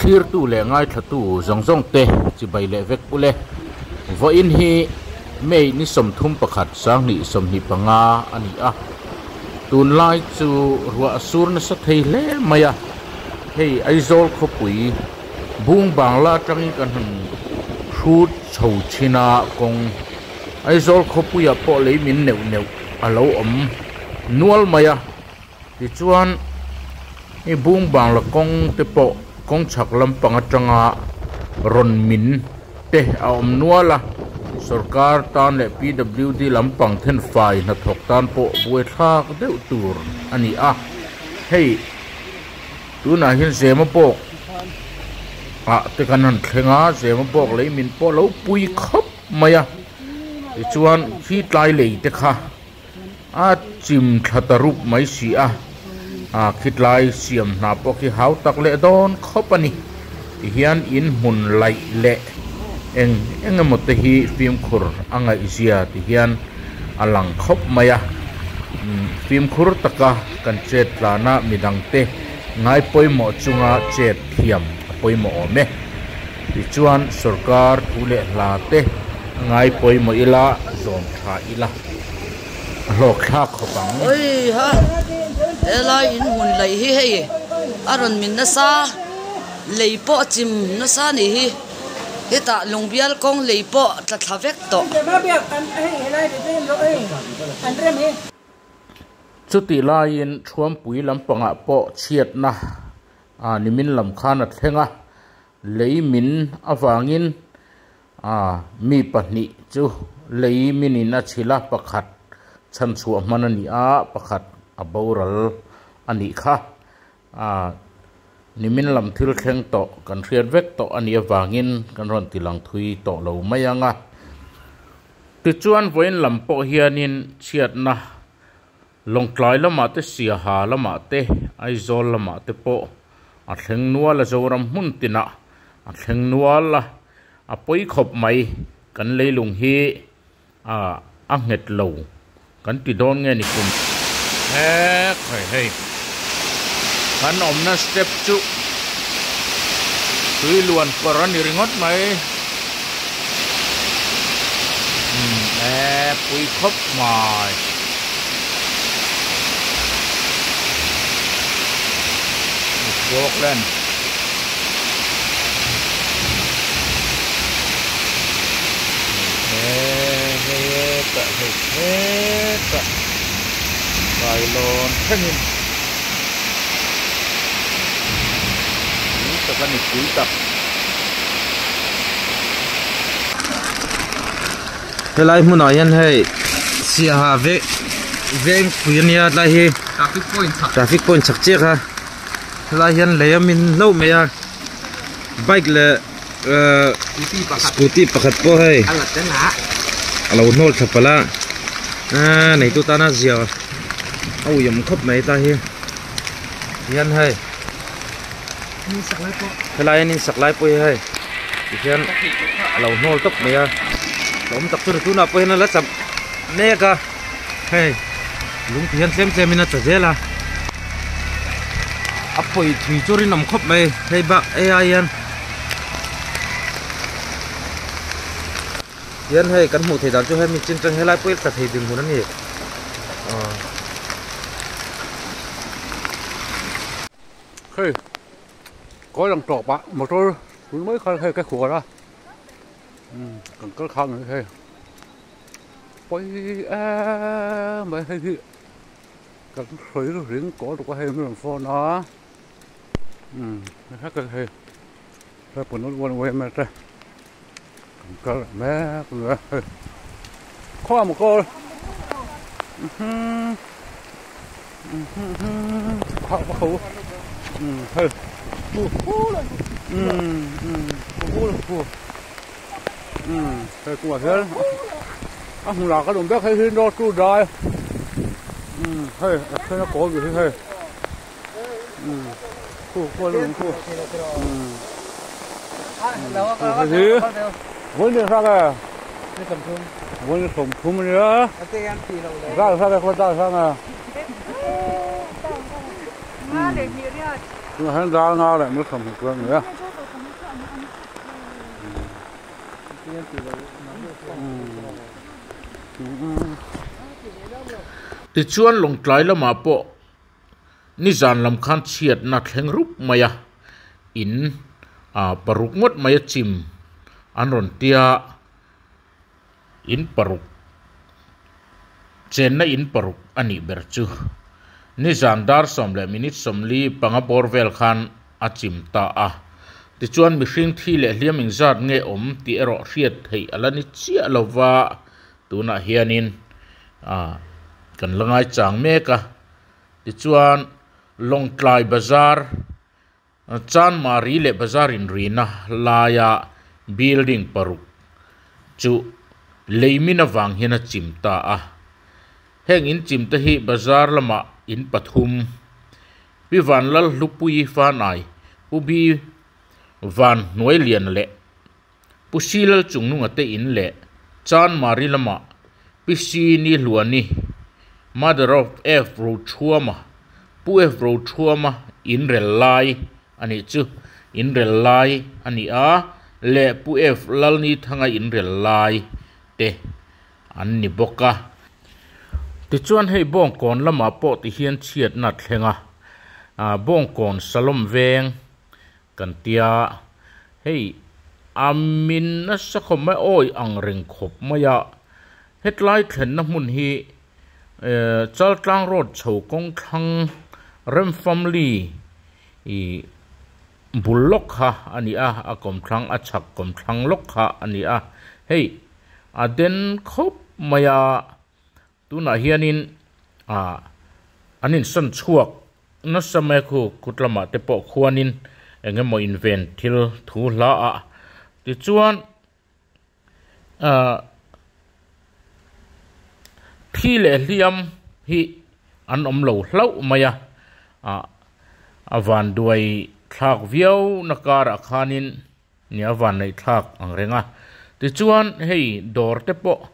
Thlirtu leh ngaithlatu zawng zawng te chibai leh vek ule. Vawiin hi May ni 31 2025 a ni a. Tunlai chu ruah a sur nasa thei hle mai a. Hei Aizawl khawpui bung bangla atangin kan han hrut chho thin a kawng Aizawl khawpuiah pawh lei min neuh neuh a lo awm nual mai a. Tichuan hei bung bangla kawng te pawh kawng chhak lampang atanga rawn min te a awm nual a. Sorkar tan leh PWD lampang thenfai hnathawk tan pawh buaithlak deuh tur a ni a. Hei. Tunah hian Zema bawk ah te kan han thleng a, Zema bawk lei min pawh lo pui khawp mai a, tichuan khi tlai lei te kha a chim thla ta rup mai si a, ah khi tlai siam hna pawh khi hau tak leh dawn khawp a ni. Tihian in hmun laih leh eng eng emaw te hi fimkhur a ngaihzia tihian a lang khawp mai a, fimkhur taka kan chet tlana midangte ngai pawimawh chunga chet thiam a pawimawh awm e. Tichuan sorkar thu leh hla te ngai pawimawh ila zawm tha ila a hlawk thlak khawp ang. Oi ha, helai in hmun laih hi hei a rawn min nasa, lei pawh a chim nasa a nih hi. Hetah lungbial kawng lei pawh tla thla vek tawh. Chutih laiin Thuampui lampangah pawh chhiatna nimin lam khan a thleng a, lei min avangin mi pahnih chu lei minin a chhilh a, pakhat chhanchhuah hman a ni a, pakhat a boral a nih kha. A nimin lam thil thleng tawh kan hriat vek tawh a nih avangin kan rawn ti lang thui tawh lo mai ang a. Tichuan vawiin lam pawh hianin chhiatna Lawngtlai lamah te Siaha lamah te Aizawl lamah te pawh a thleng nual a Zoram hmun tinah a thleng nual a, a pawi khawp mai kan leilung hi a a nghet lo kan ti dawn nge ni kum hek hei hei kan awmna step chu tui luan kawr a ni ringawt mai umm e pui khawp mai. Falkland. Hetah hei hetah kailawn thlengin pui tak a ni pui tak. Helai hmunah hian hei Siaha ve veng pui ania tlai hi traffic point chak traffic point chak chiah kha helai hian lei a min hlauh mai a bike leh ehh scooty pakhat pawh hei a lo hnawl thla palh a ahh neitu tana zia a ui awm khawp mai tlai hi hian hei helai hian in sak lai pawh hi hei tihian a lo hnawl tawp mai a hlauhawm tak chu ni tunah pawh hian a la cham mek a hei lung ti hian tlem tlem in a tla zel a a pawi thui chu rinawm khawp mai hei bak ei ai hian hian hei kan hmuh theih dan chu hemi chin tang helai pawh hi tla thei dinhmun a ni aw. Hei kawi lang tawp ah motor tun mai khan hei ka khuar a umm kan kal khang ang hei pawi em mai hei hi kan sawi ring tawh lutuk a hei min rawn phone a umm heta hei he pun uan uan em te kan kal mek a nia hei khaw maw kawl hei hei kawngah hian a hmunah kan awm vek hei hi no two dai hei a then a kawl hi hei khu khual a awm khu hei hi vawi ni hrang e vawi ni 30 a nia zat zat e khaw zat hrang e tunah hian dar nga leh mil 20 tur a ni a. Tichuan Lawngtlai lamah pawh nizan lam khan chhiatna thleng rup mai a, in ah paruk ngawt mai a chim an rawn tia in paruk chenna in paruk a nih ber chu nizan dar sawm leh minute sawmli panga bawr vel khan a chim ta a tichuan mihring thi leh hliam engzat nge awm tih erawh hriat theih a la ni chiah lova tunah hianin ah kan la ngaichang mek a tichuan Lawngtlai bazar Chanmari leh bazar inrina laia building paruk chu leimin avang hian a chim ta a. Heng in chim te hi bazar lamah in pathum Pi Vanlal Hlupuii Fanai, Pu Bi Van Hnuailian leh Pu Silal Chungnunga te in leh Chanmari lamah Pi Si Ni Hluani, Mother of F Rochhuama, Pu F Rochhuama in rel lai a nih chu, in rel lai a ni a, leh Pu F Lalnithanga in rel lai te an ni bawk a. Tichuan hei Bawngkawn lamah pawh tihian chhiatna a thleng a, Bawngkawn Salom Veng Kan tia, hei a min nasa khawp mai, awi ang reng khawp mai a, hetlai thlenna hmun hi Chaltlang road chho kawng thlang Rem family ih bul lawk kha a ni a, a kawmthlang a chhak kawmthlang lawk kha a ni a, hei a den khawp mai a. Tunah hianin ah an insawn chhuak nasa mai a khu kut lamah te pawh khuanin eng emaw inven thil thu hla a tichuan ah thi leh hliam hi an awm lo hlauh mai a ah a vanduai thlak viau na karah khanin Nia van neih thlak ang reng a. Tichuan hei dawr te pawh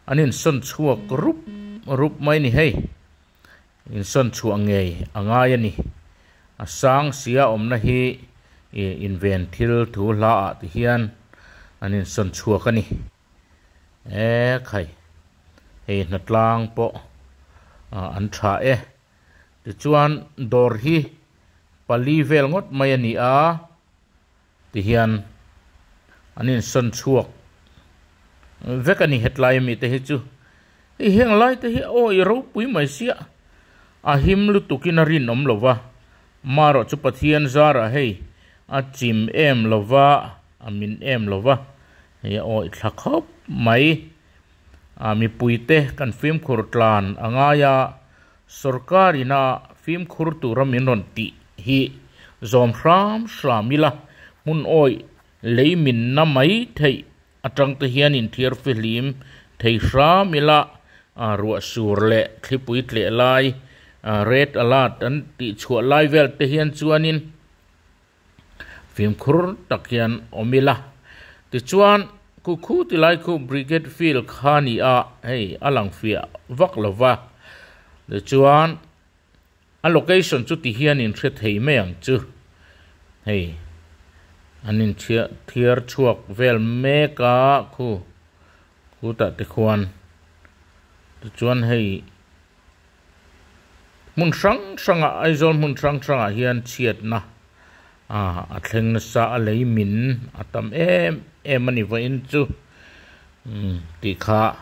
an insawn chhuak rup rup mai ni hei. Insawn chhuah ngei a ngai a ni. A sang sia awmna hi ih inven thil thu hla ah ti hian an insawn chhuak a ni. E khai hei hnatlang pawh an tha e. Tichuan dawr hi pali vel ngawt mai a ni a, tihian an insawn chhuak vek a ni hetlai ami te hi chu. Hei heng lai te hi aw i ropui mai sia, a him lutukin a rinawm lo va, marawh chu Pathian zarah hei a chim em lo va, a min em lo va, hei a awih thla khawp mai. A mipuite kan fimkhur tlan a ngai a, sorkar ina fimkhur tura min rawn tih hi zawm hram hram ila, hmun awih lei minna mai theih atang te hian inthiar fihlim thei hram ila, ruah sur leh thlipui tleh lai, red alert an tih chhuah lai vel te hian chuanin, Fimkhur tak hian awm ila. Tichuan, khu khu ti lai khu Brigade Field kha ni a, hei a lang fiah vak lo va. Tichuan, a location chu ti hian in hre thei mai ang chu. Hei, an in thiar chhuak vel mek a khu, khutah te khuan. Tichuan hei. Hmun hrang hrangah Aizawl hmun hrang hrangah hian chhiatna a thleng nasa a lei min a tam em em a ni vawiin chu tih kha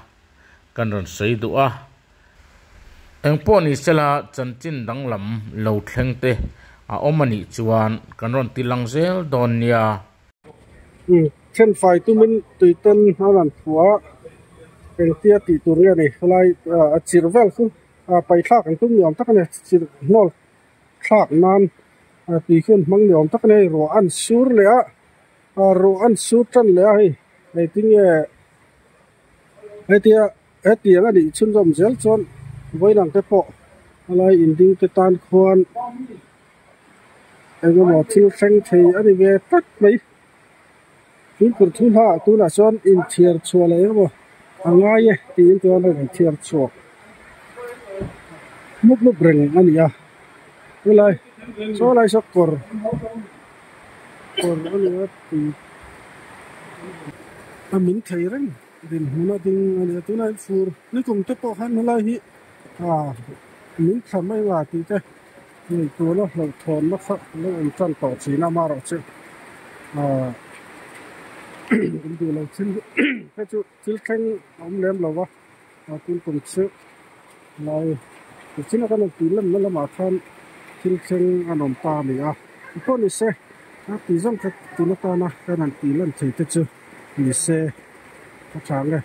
kan rawn sawi duh a. Engpawh ni sela chanchin danglam lo thleng te a awm a nih chuan kan rawn ti lang zel dawn nia. Thenfai tumin tuiten a rawn phuah a, engtia tih tur nge ni helai a chirh vel chu paih thlak ang tum ni awm tak a ni chirh hnawl thlak nan tui khian hmang ni awm tak a ni hei ruah an sur leh a ruah an sur tan leh a hei engtin nge hetia hetiang a nih chhunzawm zel chuan vawiin ang te pawh helai inding te tan khuan. Engemaw thil thleng thei a ni ve tlat mai. Tuipur thu hla ah tunah chuan inthiar chhuah leh engemaw a ngai e tiin chuan a rawn thiar chhuak mup mup reng a ni a. Helai saw lai saw kawr kawr a ni a tui. A min thei reng dinhmun a ding a ni a tunah hian fur nikum te pawh khan helai hi ah min thla mai nga tih te ngaihtuahna hlauhthawnna kha lo awm tan tawh thin a amaherawhchu ah in duh lo thil te chu thil thleng a awm lem lo va ah tun kum chu lai tichina kan rawn tih lemna lamah khan thil thleng an awm ta a ni a pawh ni se a tih zawng kha tun atana kan han tih lan thei te chu ni se a tha ang e.